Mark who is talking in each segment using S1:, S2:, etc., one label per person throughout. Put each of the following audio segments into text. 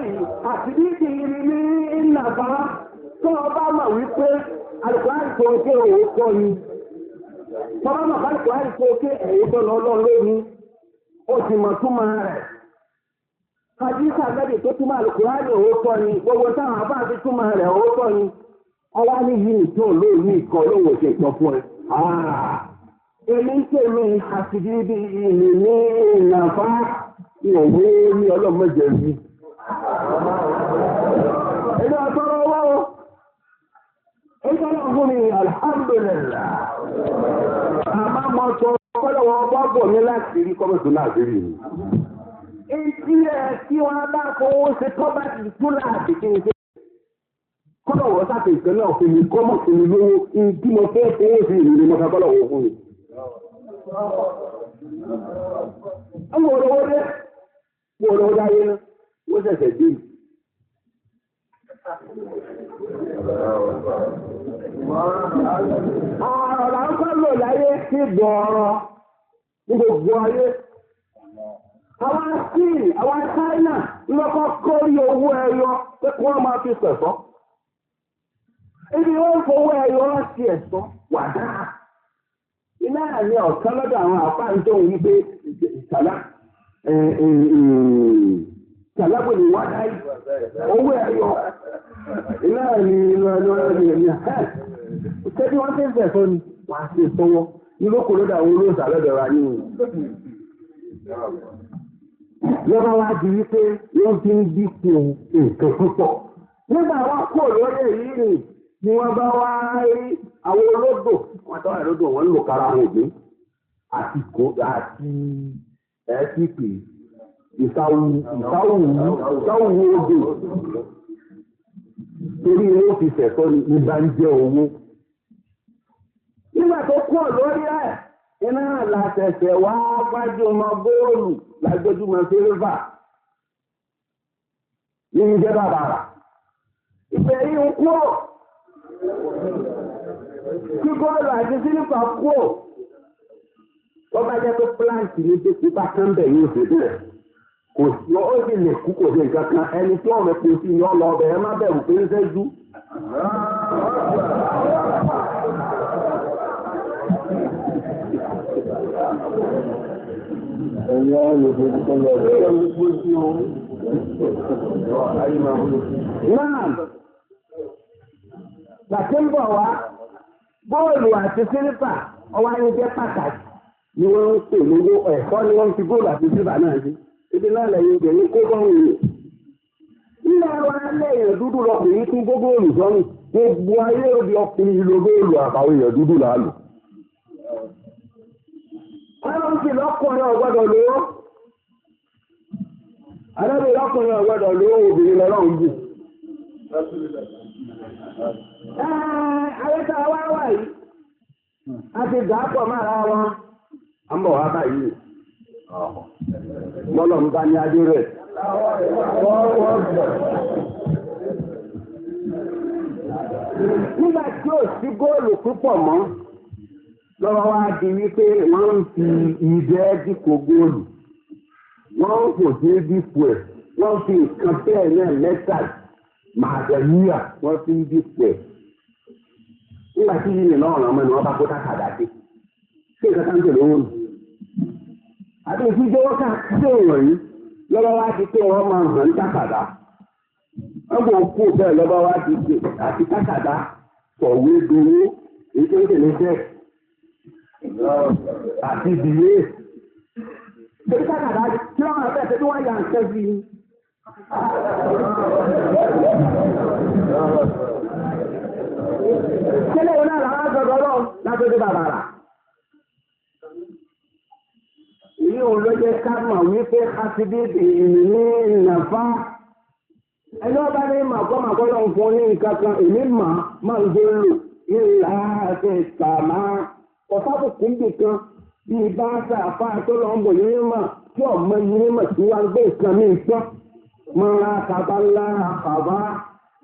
S1: ànábì àti níbi ní ìnàbá tó ọba mọ̀ wípé Al-Qur'an tó ké òótọ́ ni. Tọ́ba mọ̀ Al-Qur'an tó ké òótọ́ lọ́lọ́ lónìí. Ó sì mọ̀ túmọ̀ rẹ̀. Kàdísà ànábì tó túmọ̀ Al-Qur'an òótọ́ ni. Gbogbo táwọn àbá ti túmọ̀ rẹ̀ òótọ́ ni. Ọwá ní yìí tó lóòní ìkọ́ lówó ṣe ìtọ́ fún ẹ. Èmi ń tèmi àti bíbí ìlú ní ìnàfà ìwé ní ọlọ́mọdé mi. Èmi ọ̀tọ́rọ̀ owó o. Èmi ọlọ́run fún mi, alhamdulillah. Àmọ́ mo sọ ọlọ́wọ́ bọ́ mi láti rí kọ́mọ̀tò láti rí mi. Etí ẹ̀ tí wọ́n bá fowó ṣe tọ́ bá ti tú láti kí n ṣe. Kọ́lọ̀wọ́ sáté ìfẹ́ náà fún mi kọ́mọ̀ fún mi lówó tí mo fẹ́ fowó sí ìlú ni mo fẹ́ kọ́lọ̀wọ́ fún mi. Ọmọ olówó dé, mo olówó dáyé ná, ó ṣẹ̀ṣẹ̀ dé. Ọ̀rọ̀ là ń kọ́ lò láyé sí gbọ̀ọ̀rọ̀ ní gbogbo ayé. Àwọn Síìnì, àwọn Ṣáínà lọ́kọ́ kórí owó ẹyọ pé kí wọ́n máa fi sẹ̀sọ́. Ibi wọ́n ń fowó ẹyọ sí ẹ̀sọ́ wà dáa. Iná ní ọ̀kan lọ́dọ̀ àwọn àfáà ń tó ń wípé ìsàlá ìsàlábò ní wá dáì owó ẹyọ. Iná ní ní ẹ̀. Ṣé bí wọ́n ti ń fẹ̀sọ́ ni? Wọ́n á ṣe sọ́wọ́. Ìlókò lọ́dọ̀ àwọn olóòṣà lọ́dọ̀ wa ní. Lọ́ba wá di wípé wọ́n fi ń dínkù nǹkan púpọ̀. Nígbà wọn kò lórí èyí nì ni wọ́n bá wá rí àwọn olódò wọ́n tọ́ àlódò wọ́n ń lò kára wọn ògbé àti kò àti ẹ̀ẹ́dìpì ìsáwù ìsáwù odò torí wọ́n fi sẹ̀sọ́ ní bá ń jẹ́ owó. Nígbà tó kúrò lórí ẹ̀ iná làṣẹ̀ṣẹ̀ wá gbájúmọ̀ góòlù lágbójúmọ̀ sílvà ní ìjẹ́ bàbàrà. Ìfẹ́ yìí ń kúrò kí góòlù àti sílífà kúrò. Wọ́n bá jẹ́ pé plant ní pé pípa kánbẹ̀ yóò ṣe bẹ́ẹ̀. Kò sí ó sì lè kú kò sí nǹkan kan ẹni tí ọ̀rẹ́ kò sí ní ọlọ ọbẹ̀ ẹ má bẹ̀rù pé ń ṣẹ́jú. Náà, gbàtí ń bọ̀ wá, góòlù àti sílífà ọwọ́ ayé jẹ́ pàtàkì ni wọ́n ń pè lówó ẹ̀kọ́ ni wọ́n fi góòlù àti sílífà náà sí. Ibi náà lẹ́yìn obìnrin kó bọ́rùn yìí. Ilé wa lẹ́yìn dúdú lọkùnrin tún gbogbo olùsọ́nù. Gbogbo ayé òdi ọkùnrin ìlò góòlù àtàwọn èèyàn dúdú là á lò. Ọlọ́run sì lọ́kùnrin ọ̀gbọ́dọ̀ lówó. Adábì lọ́kùnrin ọ̀gbọ́dọ̀ lówó obìnrin lọ́lọ́run jù. Ayé tá a wá wà yìí, a ti dà á pọ̀ mára wọn. À ń bọ̀ wá báyìí. Bọ́lọ̀ ń bá ní adé rẹ̀. Nígbà tí ò sí góòlù púpọ̀ mọ́, lọ́wọ́ wá di wípé wọ́n ń fi idẹ dípò góòlù. Wọ́n ń kò sí dípò ẹ̀. Wọ́n fi nǹkan bẹ́ẹ̀ náà mẹ́ta màdàlúyà wọ́n fi ń dípò ẹ̀. Nígbà tí yìnyín náà ràn mọ́ ni wọ́n bá kó tákàdá dé. Ṣé nǹkan tá ń tẹ̀lé owó nù? Àti ìfijọ́wọ́ káàkiri wọ̀nyí lọ́wọ́ wá di pé wọ́n máa hàn ní tákàdá. Wọ́n kò kú bẹ́ẹ̀ lọ́wọ́ wá di pé àti tákàdá sọ̀wé dowó èyí tó ń tẹ̀lé bẹ́ẹ̀ àti ìdílé. Ṣé tákàdá kí wọ́n máa bẹ́ẹ̀ ṣe tí wọ́n yà ń kẹ́ sí i? Ṣé lẹ́yìn náà làwọn sọ̀rọ̀ lọ látọ̀dé bàbàrà? Èyí ò ló jẹ́ ká mọ̀ wípé kásíbíìtì ìlú ní ìnàfá. Ẹni ọba ní màkọ́màkọ́ ló ń fún ní nǹkan kan, èmi mà máa ń gbé lò ìlà àti ìtàmá. Ọ̀sábùkù ń bì kan bíi bá sàfà tó lọ ń bò ní mímọ̀ tí ọmọ yìí mímọ̀ tí wọ́n gbé nǹkan mí sọ. Mọ́ra kàbá ńlá kàbá.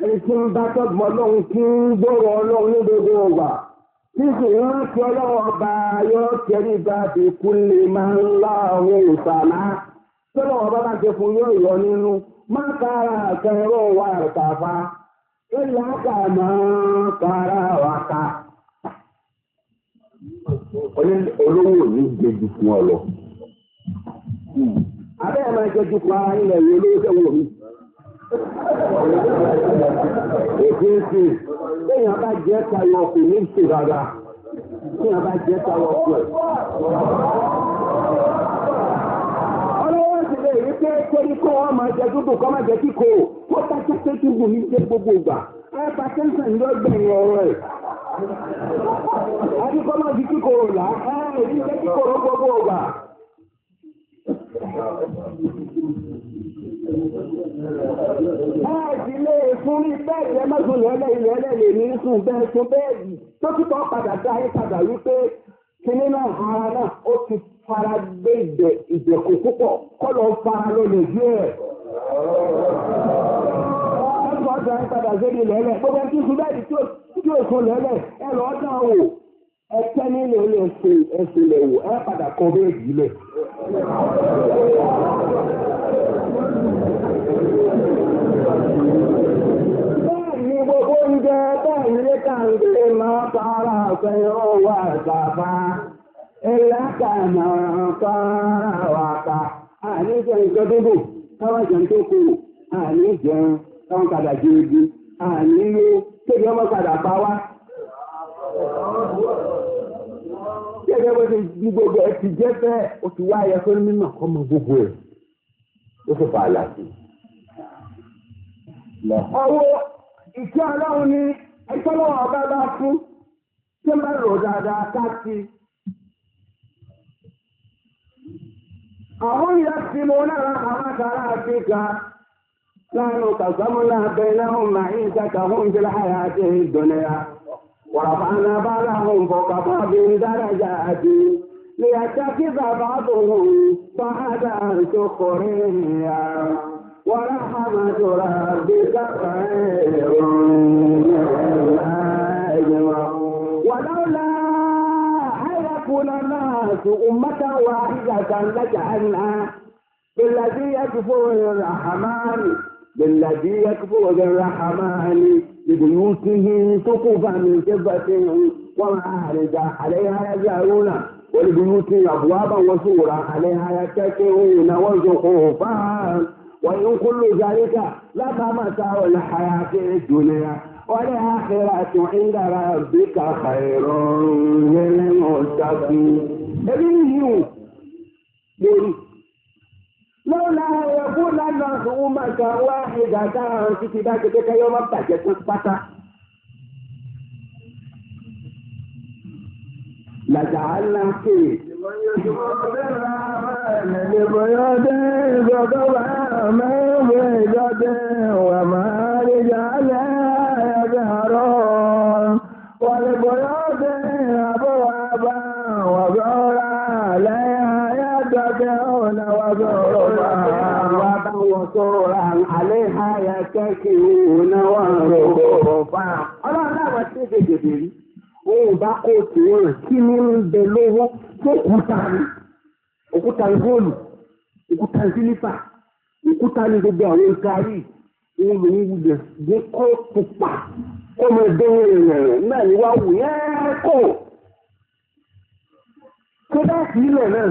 S1: Ẹni tí ń bá tọ́gbọ́n ọlọ́run kí ń gbọ́rọ̀ ọlọ́run ní gbogbo ọgbà. Nísì rántí ọlọ́wọ́ ọba yóò tẹrí bá fi kú lè máa ń lá àwọn òsàlá. Tọ́lọ́wọ́ bá bá ṣe fún yóò yọ nínú. Má kára àkẹrọ wà tàfà. Ìlà kà máa kára wà ká. Olówó ní jẹjú fún ọ lọ. Abẹ́ ẹ̀ máa jẹjú fún ara ilẹ̀ yìí olówó sẹ́wọ̀n mi. Èké ṣe téèyàn bá jẹ́ tayọ kò ní ṣe dáadáa. Téèyàn bá jẹ́ tayọ kò ẹ̀. Ọlọ́wọ́ sì lè rí pé torí kó wọ́n máa jẹ dúdú kọ́ máa jẹ kíkó. Kó bá jẹ́ pé túbù ní jẹ́ gbogbo ìgbà. Hypertension ló gbẹ̀yìn ọ̀rọ̀ ẹ̀. Àti kọ́ máa fi kíkorò là á èyí jẹ́ kíkorò gbogbo ìgbà. Ẹ sì lè fún ní bẹ́ẹ̀dì ẹ má sùn lẹ́lẹ̀ ilẹ̀ ẹlẹ́lẹ̀ ní sùn bẹ́ẹ̀ sùn bẹ́ẹ̀dì. Dókítà padà dá ayé padà wípé kinní náà ara náà ó ti fara gbé ìdẹ̀kùn púpọ̀ kọ́ lọ fara lọlẹ̀ díẹ̀. Ẹ̀sùn ọ̀dọ̀ ẹ̀ padà sórí lẹ́lẹ̀. Gbogbo ẹni tí sùn bẹ́ẹ̀dì tí ò sùn lẹ́lẹ̀ ẹ lọ́ọ́ dán wò. Ẹ tẹ́ nílé ilé ẹ̀sìn ẹ̀sìn lẹ̀ wò ẹ padà kọ bẹ́ẹ̀dì lẹ̀. Bẹ́ẹ̀ni gbogbo oúnjẹ bẹ́ẹ̀ ní kàǹgbé máa fara ọ̀fẹ́ owó àgbàfà. Ìlàkà máa fara wàkà. Àní jẹ nǹkan dúdú, káwọn jẹun tó kù. Àní jẹun, káwọn padà jẹ ibi. Àní yó, kébi ọmọ padà pa wá. Gẹ́gẹ́ bó ti di gbogbo ẹ ti jẹ́ bẹ́ẹ̀, ó ti wá ayẹ fún mímọ̀ kọ́ mọ gbogbo ẹ̀. Ó sì fà á láti. Ọwọ́ ìkẹ́ ọlọ́run ni ẹgbẹ́ lọ́wọ́ ọba bá fún tí ń bá rò dáadáa káàkiri. Àwọn ìyá ti mọ náà àwọn àkàrà Áfíríkà láàrin kàsámúlá bẹ́ẹ̀ máa ń ṣàkà hún fi láyà àti ìdùnnìyà. ورفعنا بعضهم فوق بعض درجات ليتخذ بعضهم بعضا سخريا ورحمة ربك خير مما يجمعون. ولولا أن يكون الناس أمة واحدة لجعلنا بالذي يكفر الرحمن بالذي يكفر بالرحمن لبيوتهم سقفا من فضة ومعارج عليها يزهرون ولبيوتهم أبوابا وسورا عليها يتكئون وزخرفا وإن كل ذلك لما متاع الحياة الدنيا والآخرة عند ربك خير للمتقين. Lọ́la ẹ̀kú lánàá ummatan wahidatan títí bá ti kékeré yọ máa bàjẹ́ tó pátá. Làjà ńlá ké. Àléhà yà kẹ́kì òun wà rọ̀rọ̀ fà. Ọlọ́run láwọn tí ó ṣe gèdè rí, òun bá kó tì í rìn kí ní ń bẹ lówó tó kúta ní. Òkúta ní góòlù, òkúta ní sílífà, òkúta ní gbogbo àwọn nǹkan rí. Òun lòun wulẹ̀ gbé kó pupa, kó mọ ẹgbẹ́ rẹ̀ náà ní wá wù yẹ́ kó. Kó bá sí ilẹ̀ náà.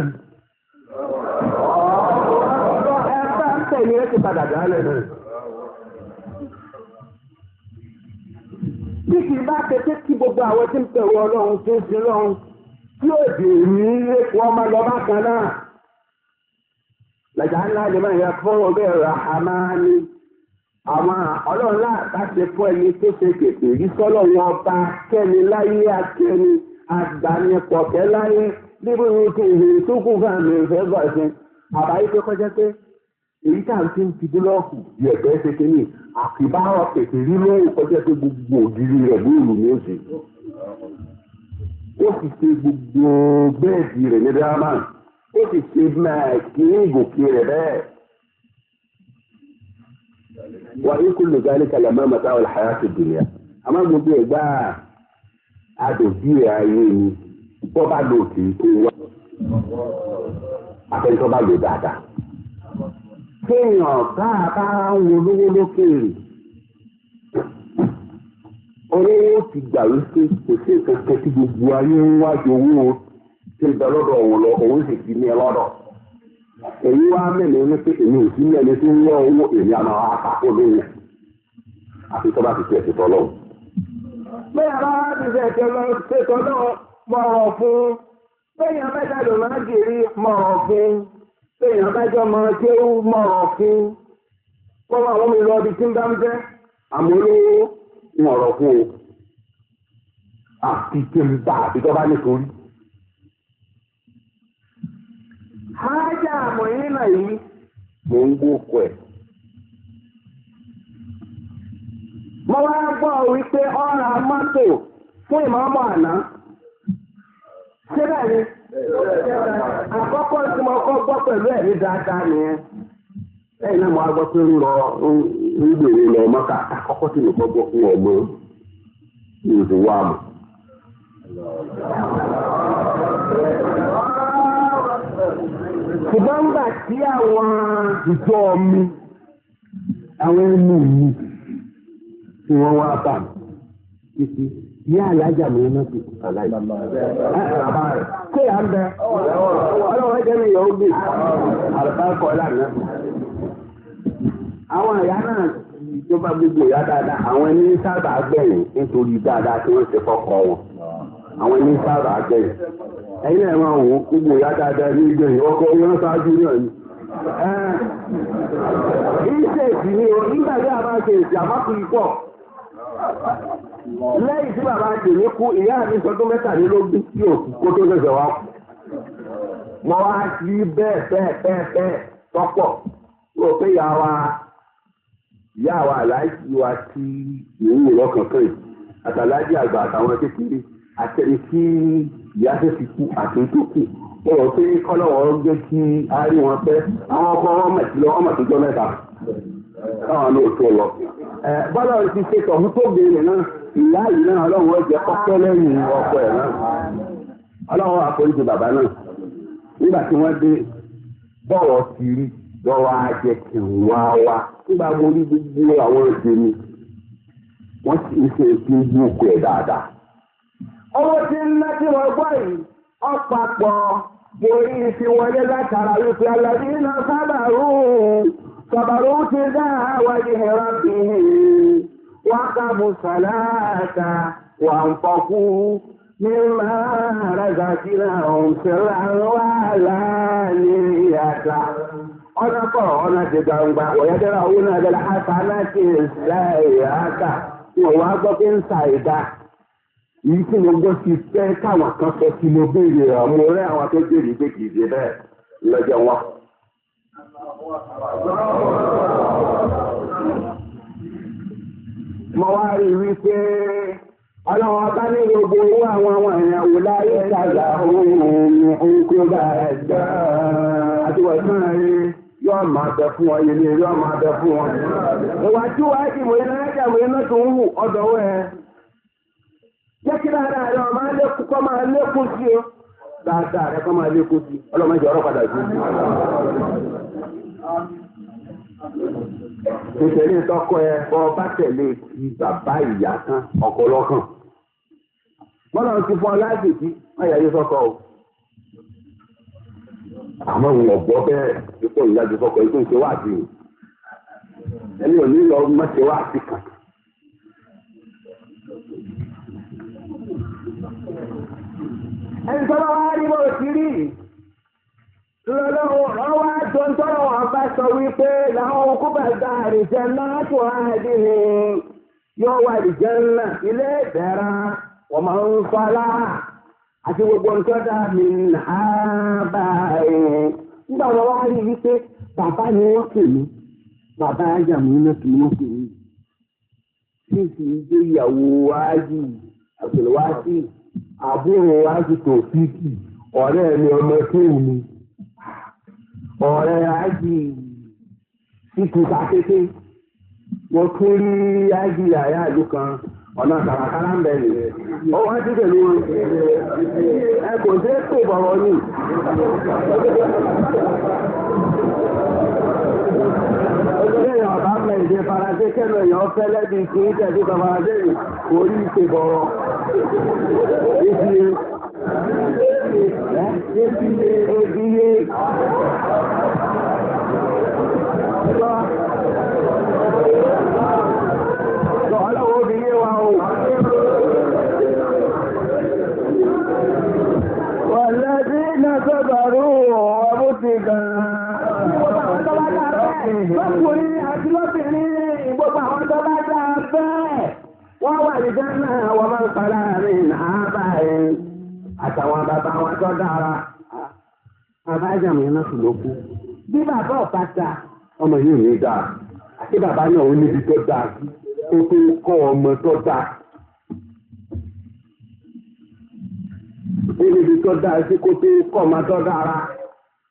S1: Ẹ bá ń tẹ̀lé ẹ ti padà dálẹ̀ náà. Bí kì í bá tètè kí gbogbo àwọn tí ń pẹ̀rù ọlọ́run tó ń sin lọ́run tí ó dè ní epo ọmọ lọ bákan náà. Làjà ńlá lè máa yẹ fún ọbẹ̀ Rahamani. Àwọn ọlọ́run láàbá ṣe fún ẹni tó ṣe kèké rí sọ́lọ́run ọba kẹ́ni láyé akẹ́ni àgbànípọ̀kẹ́ láyé níbo ni kí ìhìn tó kún fún àmì ìfẹ́ bọ̀ ṣe. Àbáyé tó kọjá pé èyí tá à ń fi ń fi búlọ́ọ̀kù bí ẹ̀gbẹ́ ṣe kínní àkìbáwọ̀ pèsè rí lóhùn kọjá pé gbogbo ògiri rẹ̀ lóòrù ní òsè. Ó sì ṣe gbogbo bẹ́ẹ̀dì rẹ̀ ní diamond. Ó sì ṣe máàkì ìgòkè rẹ̀ bẹ́ẹ̀. Wà ní kullu zalika lamma mata'ul hayati dunya. Àmọ́ gbogbo ẹ̀gbá àdòbí ayé ni bọ́ bá lò kì í tó wá. Àfẹnitọ́ bá lò dáadáa. Kéèyàn bá a bá ń wo lówó lókèèrè. Olówó ti gbà wípé kò sí nǹkan kan tí gbogbo ayé ń wájú owó tí ń bẹ lọ́dọ̀ òun lọ, òun sì ti ní ẹ lọ́dọ̀. Èyí wá mẹ́lẹ̀ ní pé èmi ò sí ní ẹni tí ń wọ́ owó èmi àmọ́ àpapọ̀ lówó. Àfi tó bá ti tiẹ̀ ti tọ́ lọ́wọ́.
S2: Bẹ́ẹ̀ bá ti ṣẹ̀ṣẹ̀ lọ ṣètò náà mọ̀rọ̀ fún. Bẹ́ẹ̀ bá jáde máa jèrè mọ̀rọ̀ fún. Bẹ́ẹ̀ bá jọ máa kéwú mọ̀rọ̀ fún. Kọ́ máa wọ́n mi lọ ibi tí ń bá ń fẹ́.
S1: Àmọ́ olówó ń ọ̀rọ̀ fún o. Àfi tí ń bá àfi tó bá nítorí.
S2: Hájà àmọ̀yìn náà yìí.
S1: Mò ń gbókò ẹ̀.
S2: Mo wá gbọ́ wípé ó ra mọ́tò fún ìmọ̀ọ́mọ̀ àná. Ṣé bẹ́ẹ̀ ni? Àkọ́kọ́ tí mo kọ́ gbọ́ pẹ̀lú ẹ̀rí dáadáa nìyẹn.
S1: Lẹ́yìn náà mo wá gbọ́ pé ń lọ ń gbèrè lọ Mọ́kà. Àkọ́kọ́ tí mo kọ́ gbọ́ fún ọmọ ìlú wa mọ̀.
S2: Ṣùgbọ́n nígbà tí àwọn
S1: ìjọ mi, àwọn ẹnu mi tí wọ́n wá bà mí títí ní alájà mi náà ti kàlá yìí. Bàbá rẹ̀
S2: ṣé à ń bẹ?
S1: Ọlọ́wọ́ jẹ́ mi yọ̀ ó gbé àlùbáríkọ lánàá. Àwọn ìyá náà tó bá gbogbo ìyá dáadáa, àwọn ẹni sábà gbẹ̀yìn nítorí dáadáa tí wọ́n ṣe fọ́kọ wọn. Àwọn ẹni sábà gbẹ̀yìn. Ẹ̀yin náà máa wò ó gbogbo ìyá dáadáa ní gbẹ̀yìn ọkọ wọn ṣáájú náà ni.
S2: Iṣẹ́ ìsìn ni o, nígbà tí a máa ṣe ìsìn àmọ́kùnrin pọ̀. Lẹ́yìn tí bàbá tèmi kú, ìyá mi sọdún 23 tí ò kú
S1: kó tó ṣẹ̀ṣẹ̀ wá kú.
S2: Mo wá sí bẹ́ẹ̀ bẹ́ẹ̀ bẹ́ẹ̀ bẹ́ẹ̀ tọ́pọ̀.
S1: Mo pé ìyá wa ìyá wa aláìsí wa tí ìwúwo lọ́kànkàn yìí àtàlájì àgbà àtàwọn kékeré àtẹni tí ìyá tó ti kú àti tó kù. Mo rò pé kọ́lọ́wọ́ gbé kí á rí wọn pẹ́. Àwọn ọkọ wọn mọ̀ sí lọ, ọmọ tó jọ mẹ́ta. Káwọn náà tó lọ.
S2: Bọ́lá ti ṣe tọ̀hún tó béèrè náà.
S1: Ìyá yìí náà ọlọ́run ó jẹ́ kọ́kẹ́ lẹ́yìn ọkọ ẹ̀ náà. Ọlọ́run àforíjì bàbá náà. Nígbà tí wọ́n dé bọ́wọ̀ ti rí lọ́wọ́ á jẹ́ kí n wá wá. Nígbà mo rí gbogbo àwọn èdè mi, wọ́n sì ń ṣe kí n gbó òkú ẹ̀ dáadáa.
S2: Owó tí ń ná tí wọ́n gbọ́ yìí, ọ̀pàpọ̀ borí ti wọlé látara wípé alábí náà sábà rú sọ̀bàrú ti dá wájú ẹ̀rọ bí wákàmù sàlàtà wà ń fọkú mímá razakina òǹfẹ̀rẹ̀ wà láàrin ọ̀nà kọ̀ ọ̀nà ti gbangba wọ̀nyẹ́dẹ́rẹ́ owó náà dẹ́rẹ́ àtàlá ti ṣe àkà wọ́n wá gbọ́ pé ń sa ìdá.
S1: Èyí tí mo gbọ́ sí fẹ́ káwọn kan sọ sí mo béèrè rẹ̀ mo rẹ́ àwọn tó béèrè pé kì í ṣe bẹ́ẹ̀ lọ́jọ́ wọn.
S2: Mo wá rí wípé ọlọ́run ọba ní gbogbo owó àwọn àwọn èèyàn wò láyé ìtajà ohun kó bá ẹ̀ gbà.
S1: Àti wọ́n tún rí yóò máa bẹ fún wọn ilé yóò máa bẹ fún wọn.
S2: Ìwà tí wàá di mòye náà jà mòye náà tó ń hù ọ̀dọ̀ ẹ̀. Jẹ́ kí dáadáa rẹ̀ máa lékún kọ́ máa lékún sí o.
S1: Dáadáa rẹ̀ kọ́ máa lékún sí. Ọlọ́run má jẹ́ ọ̀rọ̀ padà sí. Ìtẹ̀lé tọkọ ẹ bọ́ bá tẹ̀lé ti bàbá ìyá tán ọkọ lọ́kàn. Bọ́lá ti fún ọ láti kí má yàyé sọ́kọ o. Àmọ́ òun ọ̀gbọ́ bẹ́ẹ̀ dípò ìyájú sọ́kọ yìí tó ń ṣe wá sí i. Ẹni ò ní lọ má ṣe wá sí kan.
S2: Ẹni tọ́lọ́ wá rí bó ti rí. Lọ́lọ́wọ́ wá jọ ń tọ́lọ́ wọn bá sọ wípé làwọn okú bá gba àrìjẹ náà tó àdé ni yóò wà àrìjẹ náà ilé ìbẹ̀rẹ̀ wọ́n máa ń fọlá àti gbogbo nǹkan dá mi náà báyìí.
S1: Nígbà wọn wá rí wípé bàbá ni wọ́n pè mí, bàbá Ájàmú náà kì í wọ́n pè mí. Tí sì ń gbé ìyàwó Ájì Àbùlùwásì, àbúrò Ájì Tòfíkì, ọ̀rẹ́ mi ọmọ kéwù mi. Ọ̀rẹ́ Ájì Títù Takété, mo tún rí Ájì Yàyà ìlú kan ọ̀nà kàràkàrà ń bẹ̀ nìyẹn. Ó wá sí pẹ̀lú ẹ kò sí pè bọ̀rọ̀ ni. Bẹ́ẹ̀ni ọ̀bá mọ èdè Faransé kẹ́nu èèyàn fẹ́ lẹ́bi kí n tẹ̀sí sọ Faransé yìí kò rí ìṣe bọ̀rọ̀. Ebi ebi sọ ọlọ́wọ́ obìnrin wa o.
S2: والذين صبروا وابتغاء
S1: Lọ́kùnrin àti lọ́bìnrin gbogbo àwọn tó bá dáa bẹ́ẹ̀. Wọ́n wà ní Jẹ́nà wọ́n máa ń padà rìn àbáyé àtàwọn bàbá wọn tó dára. Bàbá Ájàmù yẹn náà sì ló kú. Bí bàbá ọ̀pá ta, ọmọ yìí ò ní dáa. Àti bàbá náà ó níbi tó dáa sí. Ó tó kọ́ ọmọ tó dáa. Ó níbi tó dáa sí kó tó kọ́ ọmọ tó dára.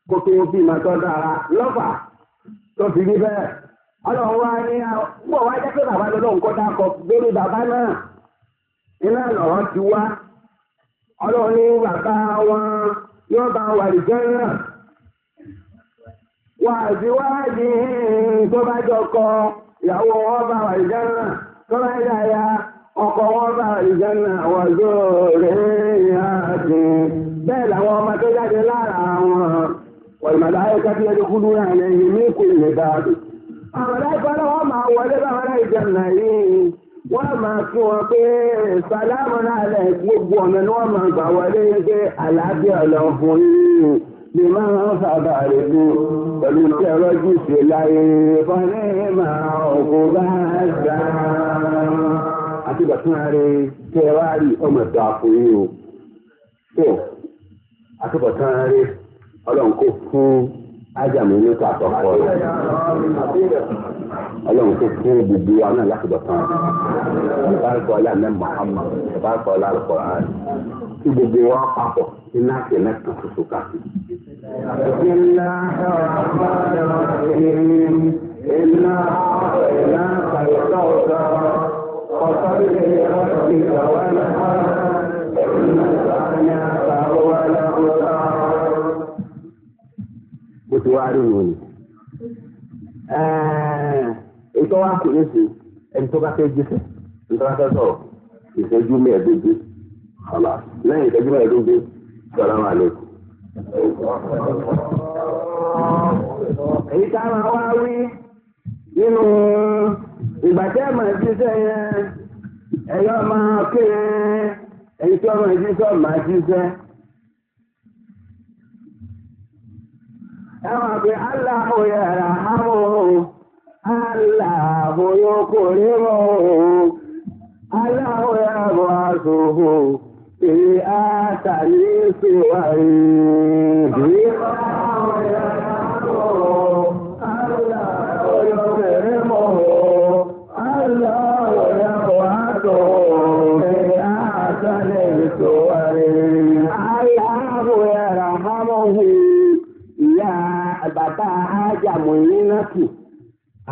S1: Kó tó bímọ tó dára. Lọ́fà tó fi rí bẹ́ẹ̀. Ọlọ́run wá ní pọ̀ wá jẹ́ pé bàbá lọ́dọ̀ nǹkan dákọ̀ lórí bàbá náà. Iná lọ̀rọ̀ ti wá. Ọlọ́run ní bàbá wọn yóò bá wà lè jẹ́ náà. Wà sí wáàdì tó bá jọ kọ ìyàwó wọn bá wà lè jẹ́ náà. Tó bá yà ya ọkọ wọn bá wà lè jẹ́ náà wọ́n zóòrè àti bẹ́ẹ̀ làwọn ọmọ tó jáde lára wọn. والملائكة يدخلون عليهم من كل باب. Àmàláìkà ọlọ́wọ́ máa wọlé bá wọn láì jẹun yìí. Wọ́n máa kí wọn pé sàlámù alẹ́ gbogbo ọ̀nà ni wọ́n máa gbà wọlé pé àlàáfíà lọ fún yìí. Bí máa ń sábà rẹ̀ bú pẹ̀lú tí ẹ̀rọ jù sí láyé fọ́nẹ́ máa ọ̀gbọ̀n bá gbà. Àti bàtún rẹ̀ tẹ́ wá rí ọmọ ìgbà fún yìí o. Tó àtúbọ̀tán rẹ̀ ọlọ́run kò fún ájàmù nípa àtọkọ rẹ̀ ọlọ́run kò fún gbogbo wa náà láti bọ̀ tán ìbárúkọ ọlá ní Muhammad ìbárúkọ ọlá Al-Qur'an kí gbogbo wa papọ̀ iná àti ẹ̀mẹ́ta ṣoṣo káàkiri. Bismillahir-rahmanir-rahim inna a'tainaka al-kawthar fasalli li rabbika wanhar inna shani'aka huwal abtar. Bó ti wá rí wọn ni. Ètò wa kò ní sí ẹni tó bá fẹ́ jíṣẹ́ ẹni tó bá fẹ́ sọ̀rọ̀ ìṣẹ́jú mẹ́ẹ̀ẹ́dógún ọ̀la lẹ́yìn ìṣẹ́jú mẹ́ẹ̀ẹ́dógún sọ̀rọ̀ wà lẹ́kọ̀ọ́. Èyí tá a máa wá wí nínú ìgbà tí ẹ máa jíṣẹ́ yẹn ẹ̀yọ́ máa kéré ẹni tí wọ́n máa jíṣẹ́ máa jíṣẹ́. Ẹwọ̀n pé Allahu yarhamuhu, Allahu yukrimuhu, Allahu yab'athuhu fi ahsani suwarihi. Allahu yarhamuhu, Allahu yukrimuhu, Allahu yab'athuhu fi ahsani suwarihi. Allahu yarhamuhu. Ìyá bàbá Ájàmù Yínàkì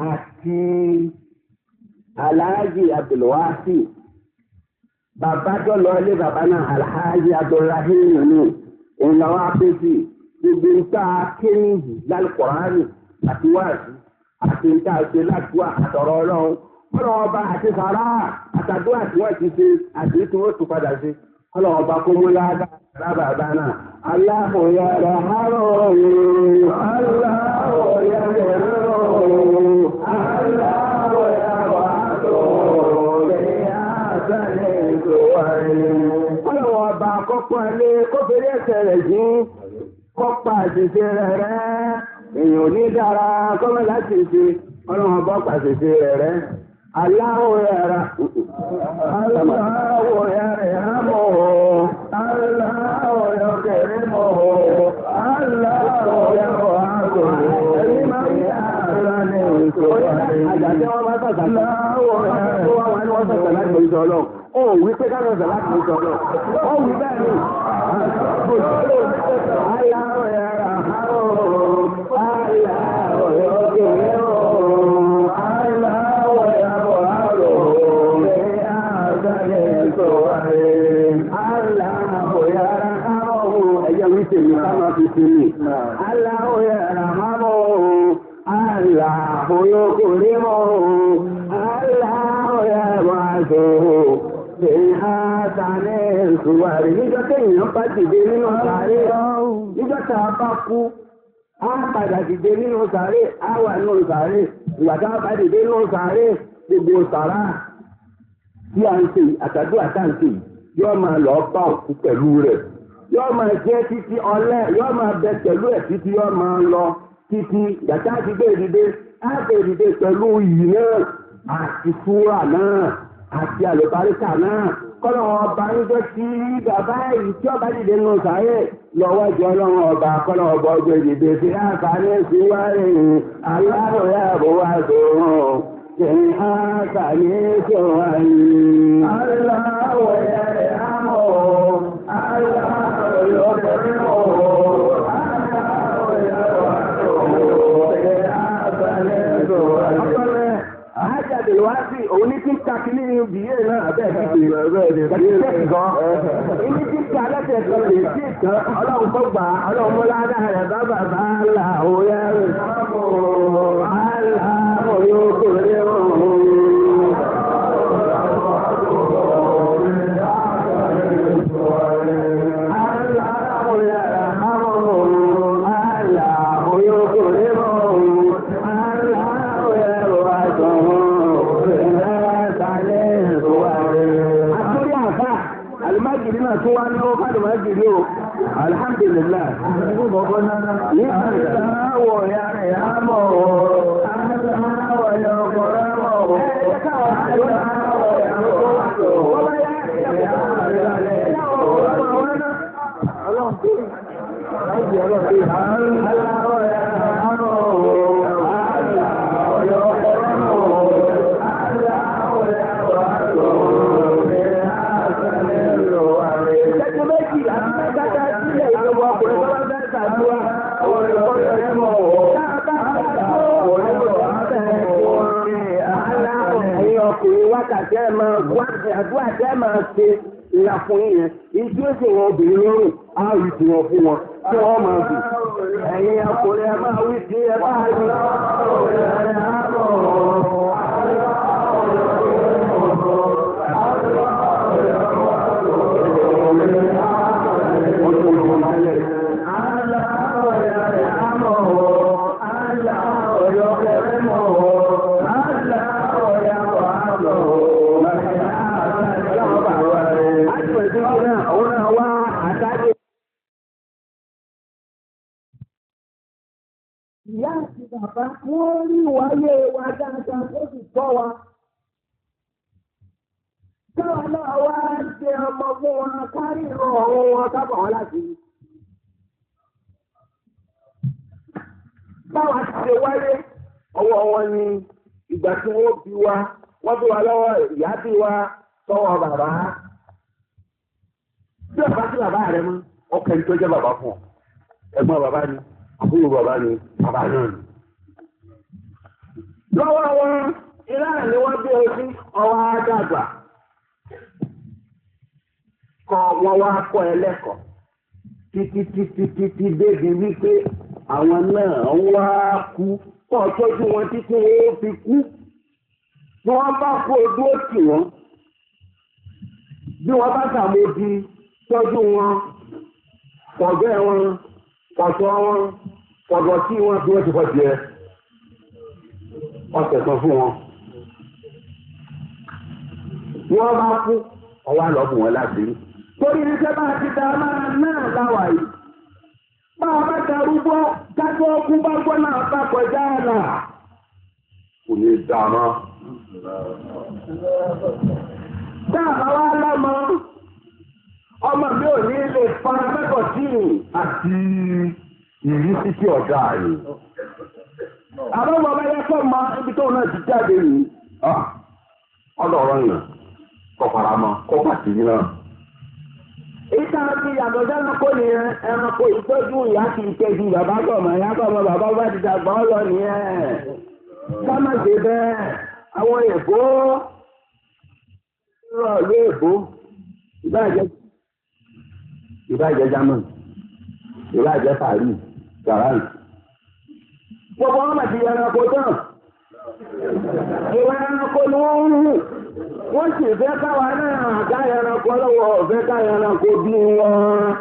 S1: àti Alhaji Abdulwasi. Bàbá tó lọ ilé bàbá náà Alhaji Abdulrahim ní òun làwọn apèsè gbogbo nta kéwìhì lálùkọ̀ránì àti wáàsí àti nta ṣe ládùúgbò àtọ̀rọ̀ ọlọ́run. Kọ́lọ̀ ọba àti sàrà àtàdúrà tí wọ́n ti ṣe àti tí wọ́n tún padà ṣe. Kọ́lọ̀ ọba kó mú ládàá bàbá náà. Allahu yarhamuhu, Allahu yaghfiruhu, Allahu yab'athuhu fi ahsani suwarihi. Kọ́lọ̀ ọba kọ́kọ́ ilé kó fèrè ẹsẹ̀ rẹ̀ sí kọ́pa àṣìṣe rẹ̀ rẹ́. Èèyàn ò ní dára kọ́mọ́ láti ṣe ọlọ́run ọba pàṣìṣe rẹ̀ rẹ́. Allahu yarhamuhu, Allahu yukrimuhu, Allahu yab'athuhu fi ahsani suwarihi. Ó wí pé ká lọ́sẹ̀ láti ní sọ̀rọ̀. Ó wí bẹ́ẹ̀ ni. Allahu yarhamuhu, Allahu yukrimuhu, Allahu yab'athuhu fi ahsani suwarihi. Allahu yarhamuhu. Ẹ̀yẹ́ wí tèmi ká máa fi sinmi. Allahu yarhamuhu, Allahu Allahu yukrimuhu, Allahu yab'athuhu fi ahsani suwari. Níjọ́ téèyàn bá dìde nínú sàárè, níjọ́ tá a bá kú, á padà dìde nínú sàárè, á wà nínú sàárè. Ìgbà tá a bá dìde nínú sàárè, gbogbo sàrà tí a ń ṣe àtàdúrà tá à ń ṣe yóò máa lọ bá òkú pẹ̀lú rẹ̀. Yóò máa jẹ́ títí ọlẹ́, yóò máa bẹ pẹ̀lú ẹ̀ títí yóò máa lọ títí gàtá ti gbé dìde, á gbé dìde pẹ̀lú iyì náà àti fúra náà àti àlùbáríkà náà. Kọ́lọ́wọ́ ọba ń jẹ́ kí bàbá yìí tí ọba dìde nù sáyé lọ́wọ́ jẹ́ ọlọ́run ọba kọ́lọ́wọ́ ọba ọjọ́ ìdìde sí àǹfààní sí wáyé aláwọ̀ yàgò wá sòrò sí àǹfààní sí wáyé.
S2: Aláwọ̀ yàrá aláwọ̀ yọ̀bẹ̀rẹ̀ aláwọ̀ yàrá sí àǹfààní sí wáyé.
S1: Àjáde wá sí òun ní tí ń ka kí ní ìbíyè náà bẹ́ẹ̀ ti pè é gan. Ìní tí ń ka lẹ́sẹ̀ kan lè sí ìtàn ọlọ́run tó gbà á ọlọ́run mú ládàá rẹ̀ bá bàbá là ó yẹ rẹ̀. Àlà òyò kò rí òun. Àlà òyò kò rí òun. Àlà òyò kò rí òun. Àtúrí àfà, àlùmájìrì náà tún wá náwó fàlùmájìrì o, alhamdulillah.
S2: Aláwọ̀ yàrá mọ̀ aláwọ̀ yọ̀kọ̀rọ̀ mọ̀ aláwọ̀
S1: Ìṣẹ́jú méjì àti mẹ́ta sílẹ̀ ìjọba ọkùnrin tó bá fẹ́ ṣàdúrà. Ẹ̀yin ọkùnrin wákàtí ẹ̀ máa àdúrà tẹ́ máa ṣe ìlà fún yín yẹn. Ìdí ó sì wọn obìnrin lọ́rùn, á rí tí wọn fún wọn, tí wọ́n máa bì. Ẹ̀yin ọkùnrin ẹ máa wí sí ẹ máa rí.
S2: Ìyá àti bàbá wọ́n rí wáyé wa dáadáa ó sì tọ́ wa.
S1: Káwa náà wá ṣe ọmọ fún wọn kárí ìrọ̀rùn wọn kábọ̀ wọn láti rí. Báwa ti ṣe wáyé, ọwọ́ wọn ni ìgbà tí wọ́n bí wa, wọ́n bí wa lọ́wọ́ ìyá bí wa sọ́wọ́ bàbá. Bí ọ̀bá sí bàbá rẹ mọ́, ọkùnrin tó jẹ́ bàbá fún ọ. Ẹ̀gbọ́n bàbá ni, àbúrò bàbá ni, bàbá náà ni. Lọ́wọ́ wọn, ìlànà ni wọ́n bí o sí ọwọ́ àdàgbà. Kọ wọn wá kọ́ ẹ lẹ́kọ̀ọ́ títí títí títí débi wípé àwọn náà wá kú kọ́ tọ́jú wọn títí wọ́n fi kú. Bí wọ́n bá kú ojú ó tì wọ́n. Bí wọ́n bá sàmódi tọ́jú wọn, pọ̀gbẹ́ wọn, pọ̀tọ́ wọn, pọ̀dọ̀ tí wọ́n bí wọ́n ti fọ́ tiẹ̀. Ọ̀sẹ̀ kan fún wọn. Wọ́n bá kú, ọwọ́ àlọ́ bù wọ́n láti rí. Torí iṣẹ́ bá ti da máa náà láwà yìí. Bá a bá darúgbó, kájọ́ ọkú bá gbọ́ náà bá kọjá àlà. Kò ní dà mọ́.
S2: Tá a bá wá lọ́mọ, ọmọ mi ò ní lè fara mẹ́kọ̀ọ́ sí i.
S1: Àti ìrísí tí ọ̀gá rẹ̀.
S2: Àbọ̀wọ̀ bá yẹ kó mọ ibi tóun náà ti jáde yìí.
S1: Ọlọ́rọ̀ yẹn kọ́ faramọ́ kọ́ pàtì yín náà.
S2: Ìta ti yàtọ̀ sẹ́ranko nìyẹn, ẹranko ìtọ́jú ìyá kì í tẹ́jú bàbá kọ̀mọ̀, ìyá kọ̀mọ̀ bàbá bá ti dàgbà ọ́ lọ nìyẹn. Ká má ṣe bẹ́ẹ̀, àwọn èèbó rọ̀ ló èèbó,
S1: ìbáàjẹ́ German, ìbáàjẹ́ Paris, France. Gbogbo wọn bá ti yẹ ẹranko tán. Ìwà ẹranko ni wọ́n ń hù. Wọ́n sì fẹ́ káwa náà ká ẹranko lọ́wọ́ fẹ́ ká ẹranko bí wọn,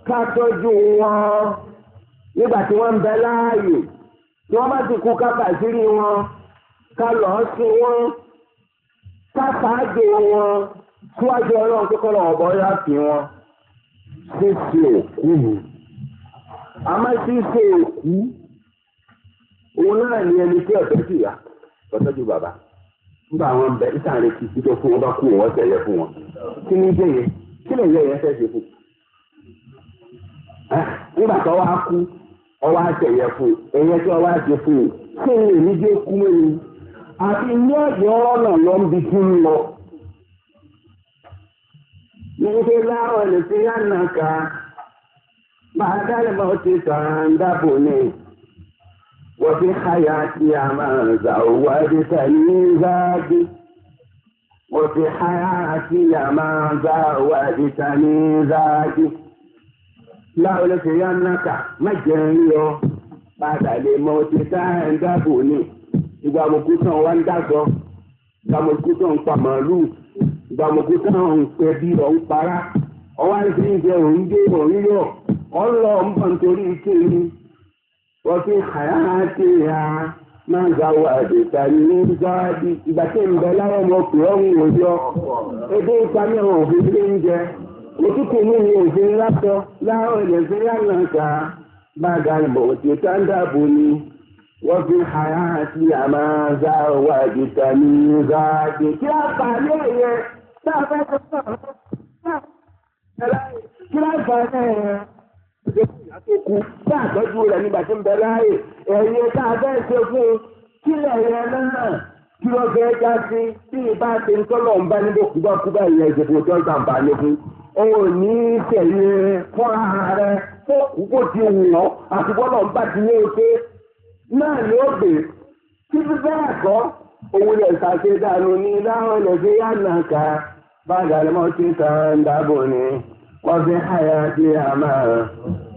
S1: ká tọ́jú wọn. Nígbà tí wọ́n ń bẹ láàyè, tí wọ́n bá ti kú ká bàṣírí wọn, ká lọ́ọ́ sí wọn, ká ṣáájú wọn, síwájú ọlọ́run tó kọ́ lọ́wọ́ bọ́ yá fi wọn. Ṣíṣe òkú ni. Àmọ́ ṣíṣe òkú, òun náà ni ẹni tí ọ̀tọ́ sì yá, ọ̀tọ́jú bàbá. Nígbà wọn bẹ ìsàlẹ̀ kì í tó fún wọn bá kú wọn tẹ̀lé fún wọn. Kí ni jẹ́ yẹn? Kí lè yẹ yẹn fẹ́ ṣe fún? Nígbà tó wá kú, ọwọ́ àtẹ̀yẹ fún ẹ̀yẹ tí ọwọ́ àti fún un. Ṣé èmi jẹ́ kú mẹ́rin? Àti ní ọ̀dọ̀ ọ̀nà lọ ń bi kí ń lọ. Níbi láwọn lè fi yánà ká, máa dálé mọ́ ti sàn dábò ní. Wọ́n fi háyà tí a máa zà owó ẹ̀dẹ́ta ní záàdì. Wọ́n fi háyà tí a máa zà owó ẹ̀dẹ́ta ní záàdì. Láwọn lè fi yánà ká, má jẹun yọ. Padà lè mọ́ ti sàn dábò ní. Ìgbà mọ̀kú tán wá ń dàgbọ́, ìgbà mọ̀kú tán ń pa màálùú, ìgbà mọ̀kú tán ń pẹ́ bí ọ̀ ń para, ọwá ń fi ń jẹ òun dé òun yọ̀, ọ̀ ń lọ ń bọ̀ nítorí kíni. Wọ́n fi àyà ti ya máa ń gbàwọ̀ àdìsá ní záàdì. Ìgbà tí ń bẹ láwọn ọmọ pè ọ́ ń wò yọ, ebi ń pa mí àwọn òfin lé ń jẹ, òtútù mú mi òfin látọ̀, láwọn ilẹ̀ fi yànnà ká, bá ga ìbọ̀ tí ó tá ń dáàbò ni. Wọ́n fi àyà tí a máa ń gbàwọ̀ àdìsá ní záàdì. Kí á fà ní ẹ̀yẹ tá a fẹ́ sọ kí á fà ní ẹ̀yẹ tó kú bá àtọ́jú rẹ̀ nígbà tí ń bẹ láàyè ẹ̀yẹ tá a fẹ́ ṣe fún un kílẹ̀ yẹn náà kí ló fẹ́ já sí bí ibà ṣe ń tọ́lọ̀ ń bá níbo kúbákúbá ìyẹn ìṣèkò tó ń tàǹbà ní fún òun ò ní í tẹ̀lé fúnra rẹ̀ tó kú kó ti wù ọ́ àti bọ́lọ̀ ń bá ti ní oṣù náà ni ó gbé tí fífẹ́ ẹ̀kọ́ òun lè ṣàṣe dànù ní láwọn ilẹ̀ ṣe yànnà ká bá dàlmọ́ ti tàn dábò ni wọ́n fi àyà ti àmà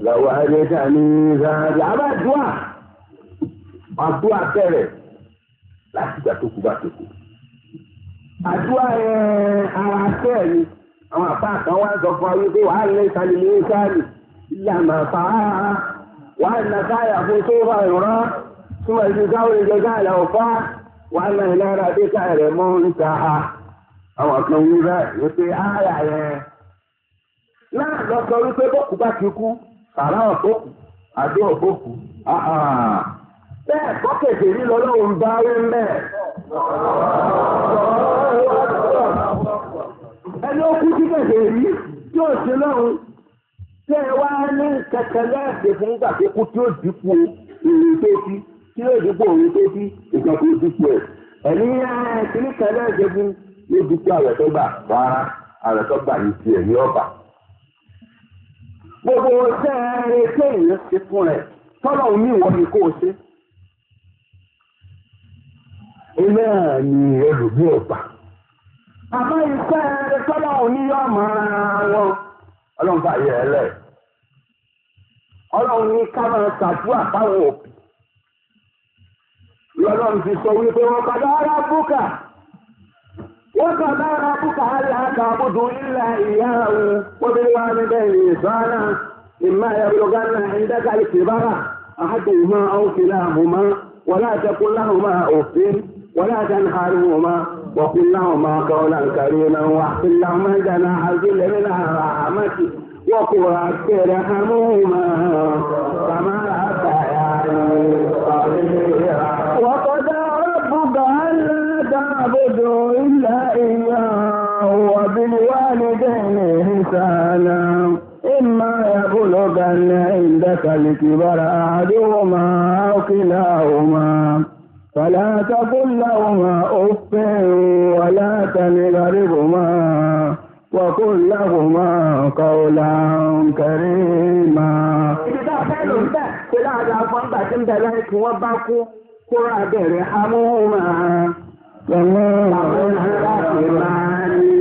S1: lọ́wọ́ àdéta ní ìzáàdì. Àbádùá àdúà bẹ̀rẹ̀ láti ìgbà tó kú bá tó kú. Àdúà ẹ̀ ara tẹ́ ni àwọn àpá kan wá sọ fún wa wípé wàá lé ìsàlẹ̀ ní ìsáàlì ìlànà fàá wàá nà káyà fún sófà ìrọ́ súnmọ́ ìlú káwọn ìjọba àlà ọ̀fá wàá nà ìlara dé káyà mọ́ ń ta ha. Àwọn kan wí bẹ́ẹ̀ wípé áyà yẹn náà lọ sọ wípé bọ́kú bá ti kú sàrà ọ̀bọ̀kù àdó ọ̀bọ̀kù bẹ́ẹ̀ kọ́kẹ̀kẹ̀ rí lọ́lọ́run bá rí mẹ́. Ẹni ó kú sí kẹ̀kẹ́ rí tí ó ṣe lọ́run tẹ́ ẹ wá ní kẹ̀kẹ́ lẹ́ẹ̀kẹ́ fún gbà tó kú tí ó dípò ìrìn tó ti tí ó dípò òun tó ti ìgbà tó dípò ẹ̀. Ẹ̀ní kìíní kan lẹ́ẹ̀kẹ́ fún ló dípò àwẹ̀ tó gbà rárá àwẹ̀ tó gbà ní tiẹ̀ ní ọ̀bà. Gbogbo sẹ́ẹ̀rẹ̀ kéèyàn ṣe fún rẹ̀ tọ́lọ̀ ní ìwọ ni kó o ṣe. Iná ni ẹlòmí ọ̀gbà. Àmọ́ iṣẹ́ rẹ̀ tọ́lọ̀ ní yọ̀ máa wọn. Ọlọ́run bá yẹ ẹ lẹ̀. Ọlọ́run ní ká máa ṣàdúrà fáwọn òbí. Lọ́lọ́run ti sọ wípé wọ́n padà ara búkà. Wọ́n padà ara búkà aláàkàbùdù ilà ìyá òun. وبالوالدين إحسانا إما يبلغن عندك الكبر أحدهما أو كلاهما ولا تقل لهما أف ولا تنهرهما وقل لهما قولا كريما واحفظ لهما جناح الذل من الرحمة وقل رب ارحمهما كما ربياني صغيرا.
S2: وقضى ربك ألا تعبدوا إلا إياه وبالوالدين إحسانا إما يبلغن عندك الكبر أحدهما أو كلاهما فلا تقل لهما أف ولا تنهرهما وقل لهما قولا كريما.
S1: Ibi tá a fẹ́ lò ń bẹ̀ ṣe láàdá fún ìgbà tí ń bẹ lẹ́yìn tí wọ́n bá kú kó rà bẹ̀rẹ̀ amóhùnmá. Àwọn aláṣẹ máa ní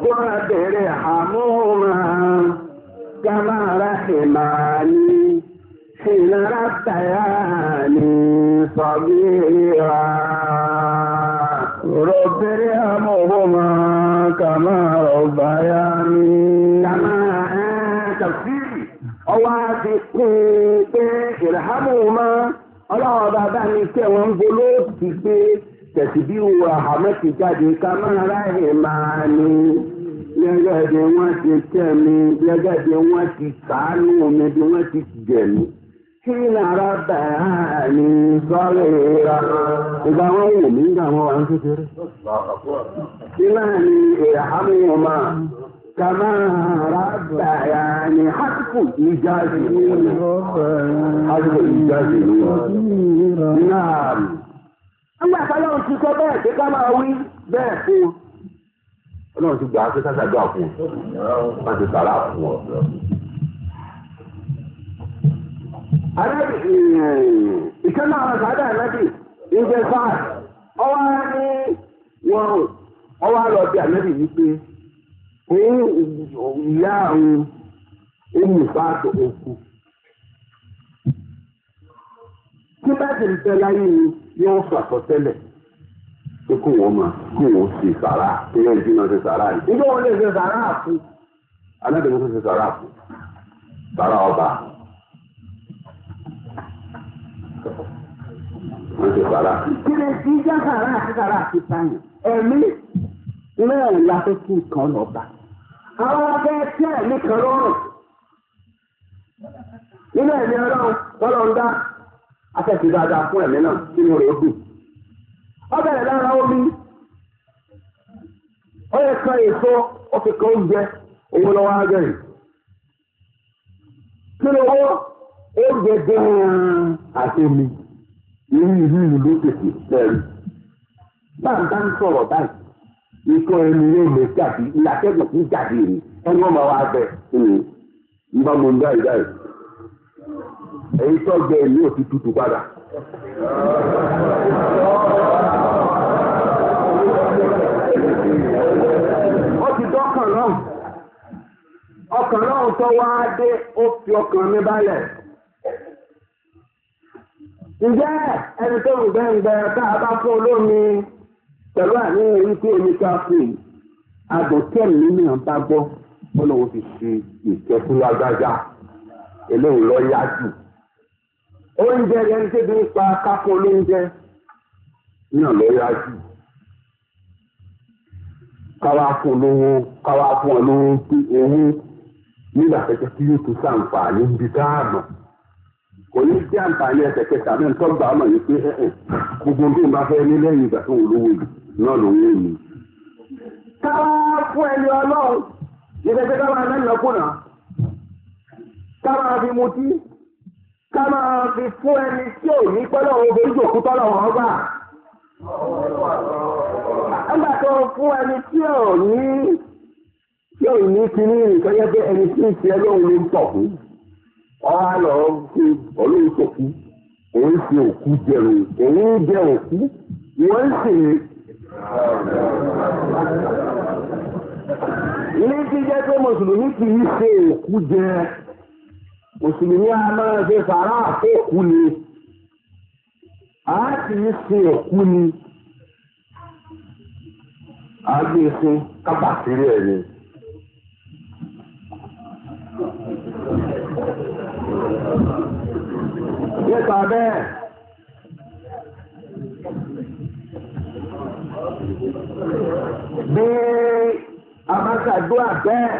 S1: kó rà bẹ̀rẹ̀ amóhùnmá. Kámára ṣe máa ní حين ربياني صغيرا
S2: رب ارحمهما كما ربياني
S1: كما تفسيري ọwọ́ ti kún pé ìrhámùmá ọlọ́wọ́ bàbá mi tẹ̀ wọ́n ń bolo ti gbé tẹ̀síbí wo àhámẹ́tì jáde ká máa ráyè máa ní gẹ́gẹ́ bí wọ́n ti tẹ̀ mí gẹ́gẹ́ bí wọ́n ti ṣàánú mi bí wọ́n ti jẹ̀ mí. Kí lára bàá ní sọ́rọ̀ ìra ìgbà wọn wò mí nígbà wọn wà ń kékeré. Kí náà ni ìrhámùmá kama rabbayani hasbu ijazi hasbu ijazi naam. Nígbà tọ́lọ́run ti sọ bẹ́ẹ̀ pé ká máa wí bẹ́ẹ̀ fún un. Ọlọ́run ti gbà á pé ká ṣàdúrà fún un, wọ́n ti sàrà fún ọ. Ànábì ìkànnì àwọn sàádà ànábì ìgbẹ́ sáà ọwọ́ á ní wọn ọwọ́ á lọ bí ànábì yìí pé òun ìyá òun olùfàtò òkú. Tí bá ti ń tẹ́ láyé ni yóò sọ àsọtẹ́lẹ̀ pé kó wọ́n máa kó wọ́n ṣe sàrà kí wọ́n jí máa ṣe sàrà yìí. Nígbà wọn lè ṣe sàrà fún aládùúgbò tó ṣe sàrà fún sàrà ọba. Wọ́n ṣe sàrà. Kí ni kí jẹ́ sàrà àti sàrà àti sáyẹn? Ẹ̀mí náà la fẹ́ kí nǹkan lọ bá. Àwọn abẹ́ tí ẹ̀mí kan lọ́rùn. Nínú ẹ̀mí ọlọ́run tọ́lọ́ ń dá afẹ́sí dáadáa fún ẹ̀mí náà sínú rẹ̀ ó dùn. Ó bẹ̀rẹ̀ lára omi. Ó yẹ kan èso, ó fi kan oúnjẹ, owó lọ́wọ́ á gẹ̀rì. Kí ni owó? Oúnjẹ gan-an àti omi. Irú ìlú ìlú ló tètè bẹ̀rù. Báńbá ń sọ̀rọ̀ báyìí. Ikọ́ ẹni yóò lè jáde, ìyàtẹ̀gùn kì í jáde ni. Ẹni wọ́n máa wá bẹ̀ ń bá mo ń dá ìdá yìí. Èyí tó gbẹ ìlú ò ti tutù padà. Ó ti dọ́kàn náà. Ọkàn náà tó wá dé, ó fi ọkàn mi balẹ̀. Ǹjẹ́ ẹni tó ń gbẹ́ngbẹ́ tá a bá fún olómi pẹ̀lú àníyàn wípé omi ká fún yìí, adùn tẹ́ẹ̀mí náà bá gbọ́, Ọlọ́run ti ṣe ìkẹ́fúnlágbájá, eléyìí lọ yá jù. Oúnjẹ rẹ̀ ń débi nípa kápọ̀ olóúnjẹ náà lọ yá jù. Káwá fún olówó, káwá fún olówó pé owó nígbà pẹ́pẹ́ tí yóò tún ṣàǹfààní níbi káàmù. Kò ní sí àǹfààní ẹsẹ̀kẹsẹ̀ àbẹ́ ń tọ́gbà ọmọ yìí pé ẹ̀ẹ́ gbogbo tó ń bá fẹ́ ní lẹ́yìn ìgbà tó ń lówó yìí náà lòun ò ní. Káwá fún ẹni ọlọ́run, ìgbésẹ̀ ká máa lẹ́nu ọkùnrin, ká máa fi mutí, ká máa fi fún ẹni tí ò ní pẹ́lú òun orí òkú tọ́lọ̀ wọn gbà. Nígbà tó fún ẹni tí ò ní tí ò ní kíní nǹkan yẹ pé ẹni tí ń ṣe lóhun ló ń pọ̀ fún. Ọ̀há lọ fi olóhùn sòkú, òun ṣe òkú jẹun, òun jẹ òkú, wọ́n sì ní ti jẹ́ pé mùsùlùmí kì í ṣe òkú jẹ. Mùsùlùmí a máa ṣe sàrà àfókù ni. A kì í ṣe òkú ni. A gbé fún kábàkiri ẹ̀ ni. Nípa bẹ́ẹ̀. Bí a bá ṣàdúrà bẹ́ẹ̀,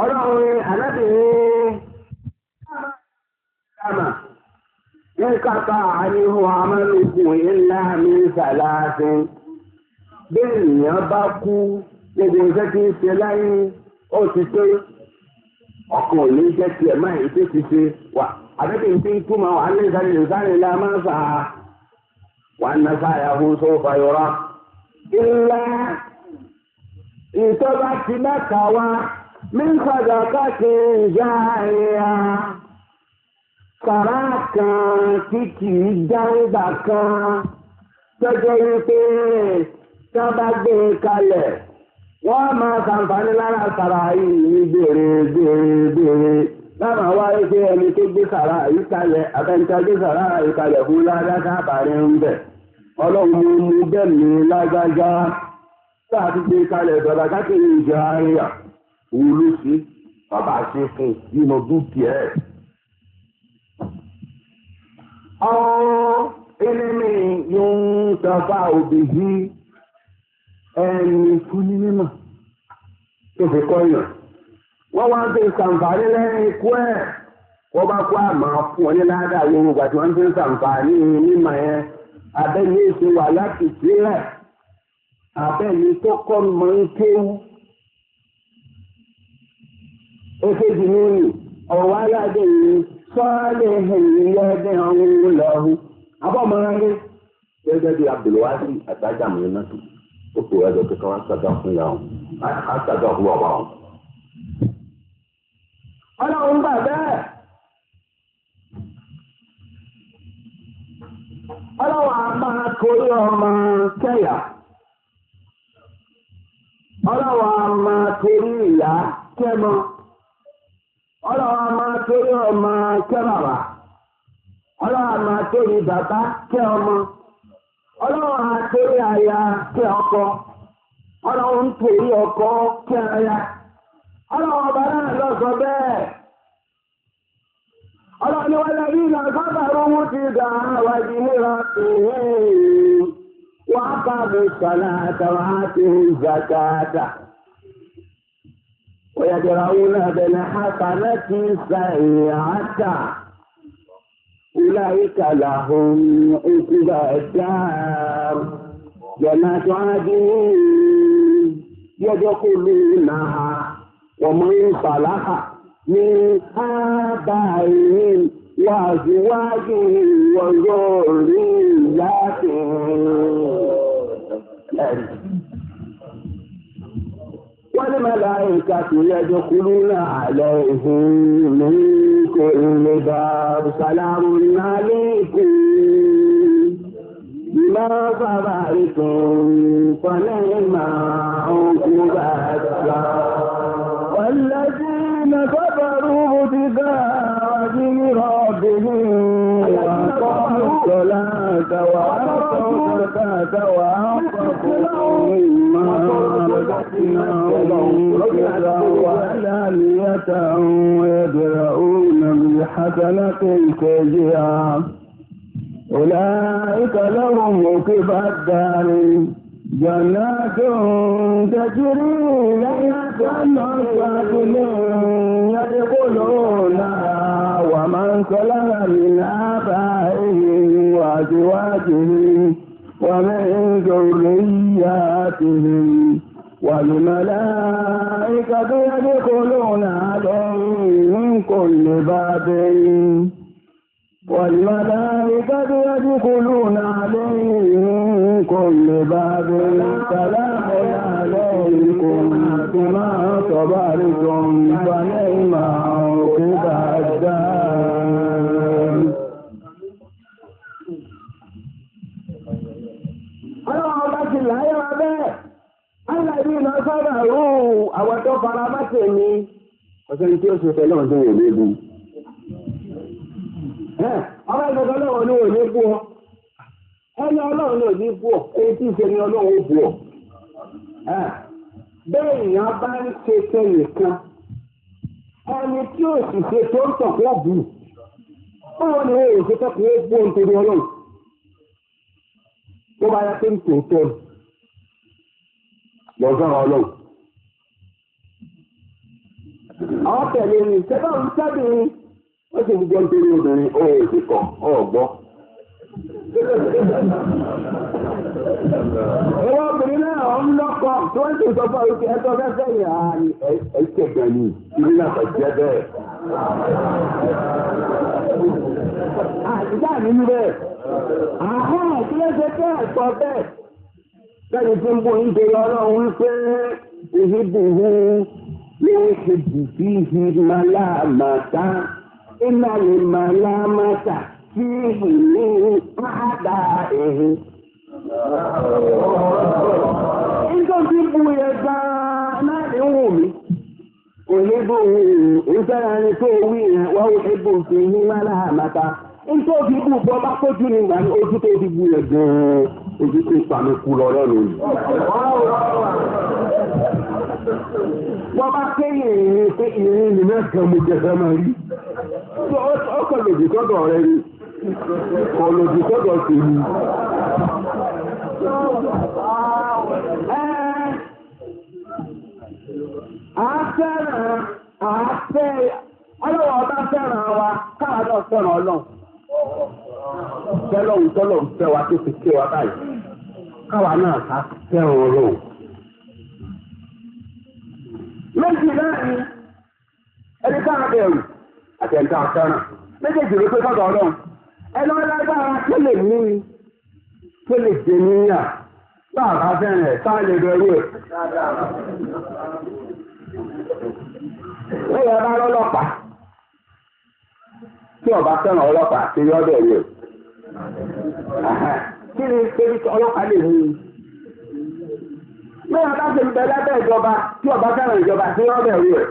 S1: ọlọ́run alábìnrin kama nkata àníhù amálùkù ńlá mi sàlàsìn. Bí ènìyàn bá kú, gbogbo iṣẹ́ tí ń ṣe láyé ó ti tó. Ọkàn ò ní jẹ́ tiẹ̀ máa ń tó ti ṣe wà. Àbẹ́bí ti ń túmọ̀ wà ní ìsàlẹ̀ ìsàlẹ̀ la máa ń fà á. Wà á nà sáyà fún sófà yọrọ. Ńlá ìtọ́ba ti mẹ́ta wá mí ń sọ̀dọ̀ káàkiri ìyá ẹ̀yà. Sàrá kan tí kì í dáńgbà kan tọ́jọ́ wípé tí wọ́n bá gbé e kalẹ̀ wọ́n máa ṣàǹfààní lára sàrà yìí ní gbèrè gbèrè gbèrè Láàmà wáyé pé ẹni tó gbé sàrà àyíkalẹ̀ abẹ́ńtà gbé sàrà àyíkalẹ̀ fún ládàá bàrẹ̀ ń bẹ̀. Ọlọ́run mú mú bẹ́ẹ̀ ní lágbájá. Táà ti gbé kalẹ̀ sọ̀rọ̀ káàkiri ìjọ àríyá. Òun ló ṣe bàbá ṣe fún nínú dúkìá ẹ̀. Ọ̀rọ̀ ẹlẹ́mì yóò ń tọ́fà òbí yí ẹni fún ní mímọ̀ tó fi kọ́ yàn. Wọ́n wá ń fi ṣàǹfààní lẹ́yìn ikú ẹ̀. Wọ́n bá kó àmọ́ fún ọ ní ládàá Yorùbá tí wọ́n ń fi ṣàǹfààní mímọ̀ yẹn. Abẹ́ni èso wà láti sílẹ̀. Abẹ́ni tó kọ́ mọ́ ń kéwú. Èkejì ní ọ̀wá aládé yìí sọ́ọ́lẹ̀ ẹ̀yìn ọ̀hún lọ́hùn. Abọ́mọ́rẹ́ gẹ́gẹ́ bí Abdulwasi àtàjàmù iná tó. Ó pè wá jọ pé ká wá ṣàdá fún ìyá òun. Á ṣàdá fún bàbá òun.
S2: Ọlọ́run gbà bẹ́ẹ̀. Ọlọ́run a máa torí ọmọ kẹ́yà. Ọlọ́run a máa torí ìyá kẹ́mọ. Ọlọ́run a máa torí ọmọ kẹ́ bàbá. Ọlọ́run a máa torí bàbá kẹ́ ọmọ. Ọlọ́run a torí aya kẹ́ ọkọ. Ọlọ́run torí ọkọ kẹ́ aya. Ọlọ́run ọba náà lọ sọ bẹ́ẹ̀. Ọlọ́run ni wọ́n lẹ́bí ìlànà sábà rówó ti dà wájú níra ìhìn. Wọ́n á bá mi sọ̀nà àtàwọn àti ìzàkàtà.
S1: ويدرؤون بالحسنة السيئة أولئك لهم عقبى الدار جنات عدن يدخلونها ومن صلح من آبائهم وأزواجهم وذرياتهم والملائكة يدخلون عليهم من كل باب سلام عليكم بما صبرتم فنعم عقبى الدار.
S2: والذين صبروا ابتغاء وجه ربهم وأقاموا الصلاة وآتوا الزكاة وأنفقوا مما رزقناهم سرا وعلانية ويدرؤون بالحسنة السيئة أولئك لهم عقبى الدار جنات تجري من تحتهم يدخلونها ومن صلح من آبائهم وأزواجهم ومن ذرياتهم والملائكة يدخلون عليهم من كل باب والملائكة يدخلون عليهم من كل باب سلام عليكم بما صبرتم فنعم عقبى الدار.
S1: Ọlọ́run ọba ti láyé wa bẹ́ẹ̀. Aláìní lọ sọ́dọ̀ rú àwọn tó fara bá tèmi. Ọ̀sẹ̀ tí ó ṣe fẹ́ lọ́wọ́ tó wò lébu. Ọba ìgbàgbọ́ lọ́wọ́ ní òní bú ọ. Ẹni ọlọ́run ní òní bú ọ. Èyí tí ìṣe ni ọlọ́run ó bú ọ. Bẹ́ẹ̀ èèyàn bá ń ṣe tẹnìkan. Ẹni tí ó sì ṣe tó ń tàn kó bù. Báwo ni ó ṣe tán kó bú ọ nítorí ọlọ́run? Tó bá yá pé ń tòótọ́ lọ sọ́rọ̀ ọlọ́run. Àwọn tẹ̀lé ni ṣẹ́bà ń sábìrin ó sì ń gbọ́ nítorí obìnrin ó sì kọ̀ ọ̀gbọ́. Ìwọ obìnrin náà ń lọ́kọ tí wọ́n sì sọ fún ọ wípé ẹjọ́ fẹ́fẹ́ yìí á ní ẹ̀ṣẹ̀ gan ni ìlú náà kò jẹ́ bẹ́ẹ̀. Àtijọ́ àní ní bẹ́ẹ̀. Àhán kí ló ṣe bẹ́ẹ̀ sọ bẹ́ẹ̀. Lẹ́yìn tí ń bú nítorí ọlọ́run wípé ìhíbùhù ló ń ṣe bùbí ìhìnmálámàtá. Iná lè málámàtà sí ìní àdá èhìn. Nígbà tí ń bu yẹn gan-an náà ní wù mí. Òhìbù ìfẹ́ràn ẹni tó wí yẹn wọ́n òhìbù fi ní máláhàmáta. Nítorí fi bù bọ́ bá kójú ni gbà ní ojú tó fi bù yẹn gan-an ojú tó pa mí kú lọ lọ́nu yìí. Wọ́n bá kéyìn ìrìn pé ìrìn ni mẹ́sàn-án mo jẹ fẹ́ máa rí. Ọkọ̀ lòdì sọ́dọ̀ rẹ ni. Kọ̀ lòdì sọ́dọ̀ tèmi.
S2: Àfẹ́ràn àfẹ́ ọlọ́wọ́ ọba fẹ́ràn wa káwa náà fẹ́ràn ọlọ́run.
S1: Tẹ́lọ̀hún tọ́lọ̀hún fẹ́ wa tó fi ké wa báyìí. Káwa náà ká fẹ́ràn ọlọ́run.
S2: Méjì náà ni ẹni tá a bẹ̀rù
S1: àti ẹni tá a fẹ́ràn.
S2: Méjèèjì ló pé sọ́dọ̀ ọlọ́run. Ẹni ọlágbára tó lè mú ni
S1: tó lè dè níyà. Bá a bá fẹ́ràn ẹ̀ sáà lè bẹ̀rù ẹ̀.
S2: Lẹ́yìn ọba ọlọ́pàá
S1: tí ọba fẹ́ràn ọlọ́pàá ṣe yọ́ bẹ̀rù ẹ̀.
S2: Kí ni ṣebí ọlọ́pàá lè mú un? Lẹ́yìn ọba ṣe ń bẹ lábẹ́ ìjọba tí ọba fẹ́ràn ìjọba ṣe yọ́ bẹ̀rù ẹ̀.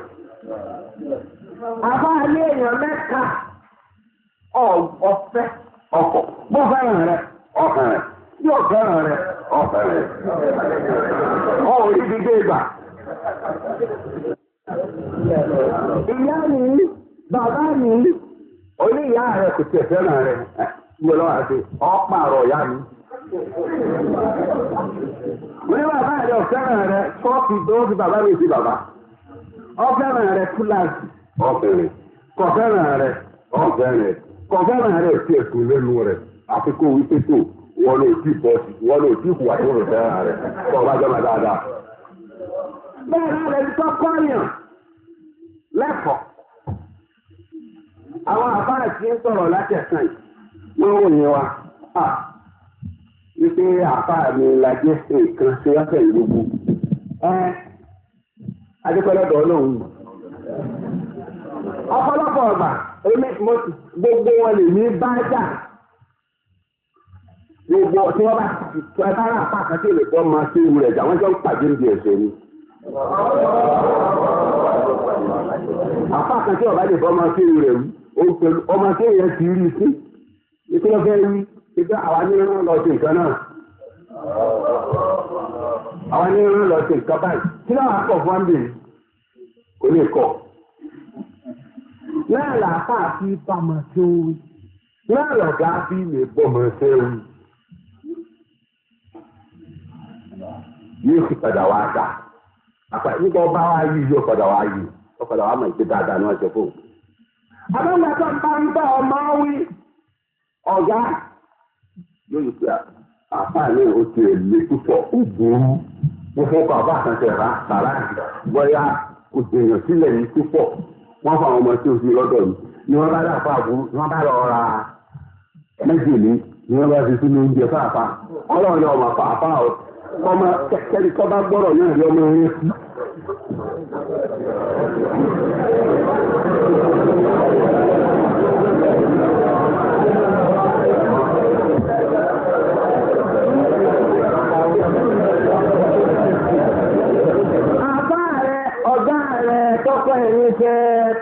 S2: Àbá ilé èèyàn mẹ́ta ọ̀fẹ́
S1: ọkọ̀
S2: bó fẹ́ràn rẹ̀
S1: ọkàn rẹ̀
S2: yóò fẹ́ràn rẹ̀
S1: ọ̀fẹ́ rẹ̀. Ọ̀ orí gbígbé ìgbà.
S2: Ìyá mi, bàbá mi,
S1: Oní ìyá rẹ̀ kò tiẹ̀ fẹ́ràn rẹ̀. Ìwọ lọ́wọ́ àti ọ̀pààrọ̀ ìyá mi.
S2: Oní bàbá rẹ̀ ọ̀fẹ́ràn rẹ̀
S1: Sọ́ọ̀fì tó fi bàbá mi sí bàbá.
S2: Ọ̀fẹ́ràn rẹ̀ túláàsì.
S1: Ọ̀fẹ́ rẹ̀.
S2: Kọ̀fẹ́ràn rẹ̀.
S1: Ọ̀fẹ́ rẹ̀. Kọ̀fẹ́ràn rẹ̀ tí ẹ̀kún lẹ́nu rẹ̀. Àfi kó wí pé tó wọ́n ló ti bọ̀ sí wọ́n ló ti hùwà tó rò fẹ́ràn rẹ̀. Kọ́ ọba jọba dáadáa.
S2: Bẹ́ẹ̀ náà lẹni tó kọ́yàn lẹ́kọ̀ọ́. Àwọn àbáà tí ń sọ̀rọ̀ láti ẹ̀sán yìí,
S1: Wọ́n wò yẹn wa. Wípé àfáà mi la jẹ́ nǹkan ṣe wá fẹ̀ gbogbo. Adúpẹ́ lọ́dọ̀ Ọlọ́run.
S2: Ọ̀pọ̀lọpọ̀ ọ̀gbà èmi mo gbogbo wọn lè ní bá jà.
S1: Gbogbo tí wọ́n bá ti tọ́ ẹ bá rà apá kan tí ò lè bọ́ máa ṣe ewu rẹ̀ jà wọ́n jọ ń pàdé níbi ẹ̀sẹ̀ ni. Apá kan tí ọba lè bọ́ máa ṣe ewu rẹ̀ wí, ó ń pẹ̀lú ọmọ tí èèyàn ti rí sí. Ìpínlẹ̀ fẹ́ rí ìgbà àwa ní rán lọ sí nǹkan náà. Àwa ní rán lọ sí nǹkan báyìí. Kí láwọn akọ̀ fún àmì kò lè kọ̀.
S2: Náà làáfà fi bá máa ṣe ń wí.
S1: Náà lọ̀gá fi lè bọ́ máa ṣe ń wí. Yóò sì padà wá dà. Àpá nígbà ọba wa yìí yóò padà wá yìí. Ó padà wá mọ̀ ìpè dáadáa ni wọ́n ṣe fóun.
S2: Àbáńgbà tó ń bá ń bá ọmọ wí.
S1: Ọ̀gá yóò yí pé àpá náà ó ti lè púpọ̀ ó burú. Mo fọ́ kọ àbá kan tẹ̀ rà sàrà bóyá kò dèèyàn sílẹ̀ yìí púpọ̀. Wọ́n fọ àwọn ọmọ tí ó fi lọ́dọ̀ mi. Ni wọ́n bá dà fún àbúrú, ni wọ́n bá lọ ra méjèlé, ni wọ́n bá fi sínú oúnjẹ fáfá. Ọlọ́run ni ọmọ fàáfá o. Ọmọ kẹ́kẹ́ tó bá gbọ́rọ̀ náà rí ọmọ eré sí.
S2: Àbá rẹ̀ ọ̀gá rẹ̀ tọ́kọ ẹ̀yìn ṣe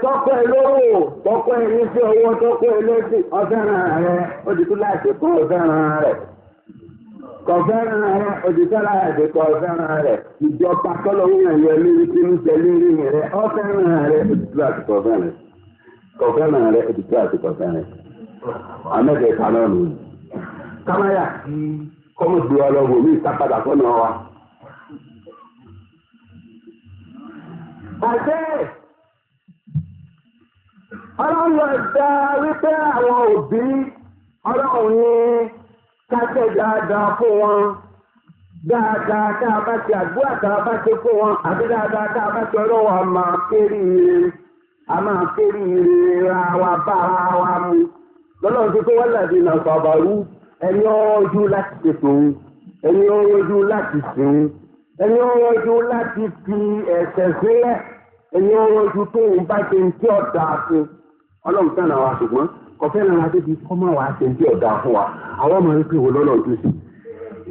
S2: tọ́kọ ẹ̀ lówó tọ́kọ ẹ̀yìn ṣe owó tọ́kọ ẹ̀ lẹ́sìn
S1: Ọ̀fẹ́ràn rẹ̀ ó di túláàsì kó ọ̀fẹ́ràn rẹ̀. Kọ̀fẹ́ràn rẹ̀ ó di túláàsì kó ọ̀fẹ́ràn rẹ̀. Ìjọba tọ́lọ̀ ń yàn yọ lórí tí ń ṣe lórí rẹ̀ ọ̀fẹ́ràn rẹ̀ ó di túláàsì kó ọ̀fẹ́ràn rẹ̀. Kọ̀fẹ́ràn rẹ̀ ó di túláàsì kó ọ̀fẹ́ràn rẹ̀. Amẹ́kẹ̀ẹ́ta náà nù. Kámáyà kí kọ́mọ̀gbé wa lọ wò mí ìta padà sọ́nà wa.
S2: Àṣẹ ọlọ́run ọ̀dà wípé àwọn òbí ọlọ́run ní káṣẹ́ dáadáa fún wọn dáadáa tá a bá ṣe àdúrà tá a bá ṣe fún wọn àbí dáadáa tá a bá ṣe ọlọ́run a máa kéré ire a máa kéré ire ra wa bá ara wa mu
S1: Lọ́lọ́run tó tó wọ́n làdí náà sọ̀bàrú ẹni ọ̀ọ́jú láti ṣètò òun ẹni ọ̀ọ́jú láti sìn
S2: ẹni ọ̀ọ́jú láti fi ẹ̀ṣẹ̀ sílẹ̀
S1: ẹni ọ̀ọ́jú tóun bá ṣe ń tí ọ̀dà fún ọlọ́run tán àwa ṣùgbọ́n kọfẹ́ náà wá débi kọ́ máa wá ṣe ń tí ọ̀dà fún wa àwọn ọmọ rẹ pé ìwọ lọ́lọ́run tó sì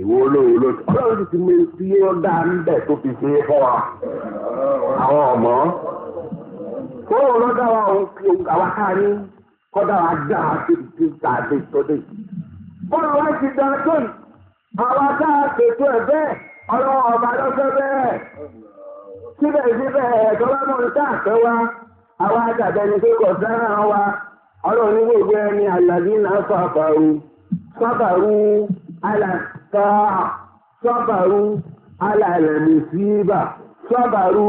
S1: ìwọ olóhùn ló ọlọ́run sì ti mú tí ó dá ń bẹ̀ tó fi ṣe é fún wa àwọn ọmọ Kóòrò lọ́dọ̀ wa àwa kárí kọ́dà wa dá a ti ti ta dé tó dé. Bọ́lá wa ti dá tó yìí, àwa tá a ṣètò ẹ̀ bẹ́ẹ̀, ọlọ́wọ́ ọba lọ́fẹ́ bẹ́ẹ̀. Síbẹ̀síbẹ̀ ẹ̀tọ́ bá mọ̀ ní káàkiri wa, àwa àtàbẹ̀ni tó kọ̀ fẹ́ràn wa. Ọlọ́run ní gbogbo ẹni àlàbí náà fàfàrù, sọ́bàrù alàtà, sọ́bàrù alàlẹ̀mùsíbà, sọ́bàrù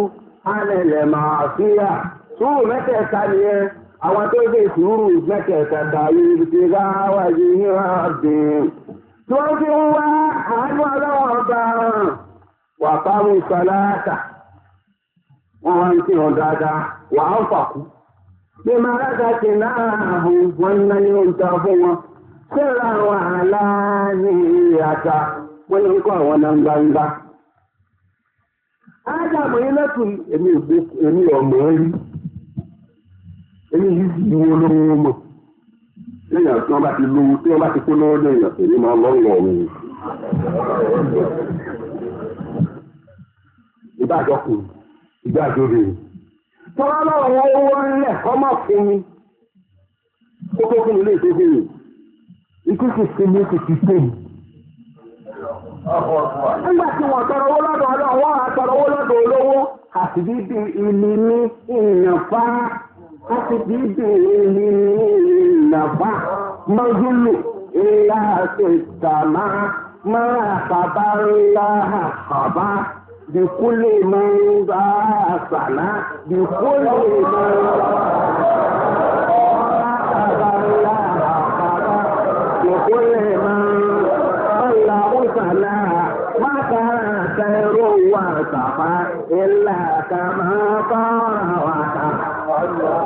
S1: alẹ̀lẹ̀màfíà. Sùúrù mẹ́tẹ̀ẹ̀ta nìyẹn, àwọn tó ṣe sùúrù mẹ́tẹ̀ẹ̀ta tàbí ti bá wájú yín tí wọ́n fi ń wá àánú ọlọ́wọ́ ọba wà fáwọn ìsọláàtà. Wọ́n wá ń kírun dáadáa, wà á ń fàkú. Bí Màráta ti náà hùn wọ́n ná ní oúnjẹ fún wọn. Síra àwọn àlá ní ìyàtà wọ́n ní kọ́ àwọn náà gbangba. Ádámù yín lọ́tún èmi ò èmi ọ̀mọ́ rí. Èmi yìí sì wo lówó mọ̀. Lẹ́yìn tí wọ́n bá ti lówó tí wọ́n bá ti kó lọ́wọ́ lẹ́yìn èmi máa lọ́wọ́ mi. Ìbájọ́kùnrin, ìbájọ́bìnrin. Tọ́lá lọ́wọ́ owó ńlẹ̀ kọ́ mọ̀ fún mi. Ó tó fún mi lè tó fún mi. Ikú sì fún mi sì ti tó mi. Nígbà tí wọ́n tọrọ owó lọ́dọ̀ ọlọ́run, wọ́n á tọrọ owó lọ́dọ̀ olówó. Àti bíbí ìlú ní ìyànfá. Àti bíbí ìlú ní ìyànfá. Mọ́júlù ìlà ṣètàmá máa kàbá ńlá àkàbá. Bìkúlè máa ń bá àṣàlá. Bìkúlè máa ń bá kàbá ńlá àkàbá. Bìkúlè máa ń bá àṣàlá. ما كان خير وصفا إلا كما قال وصفا.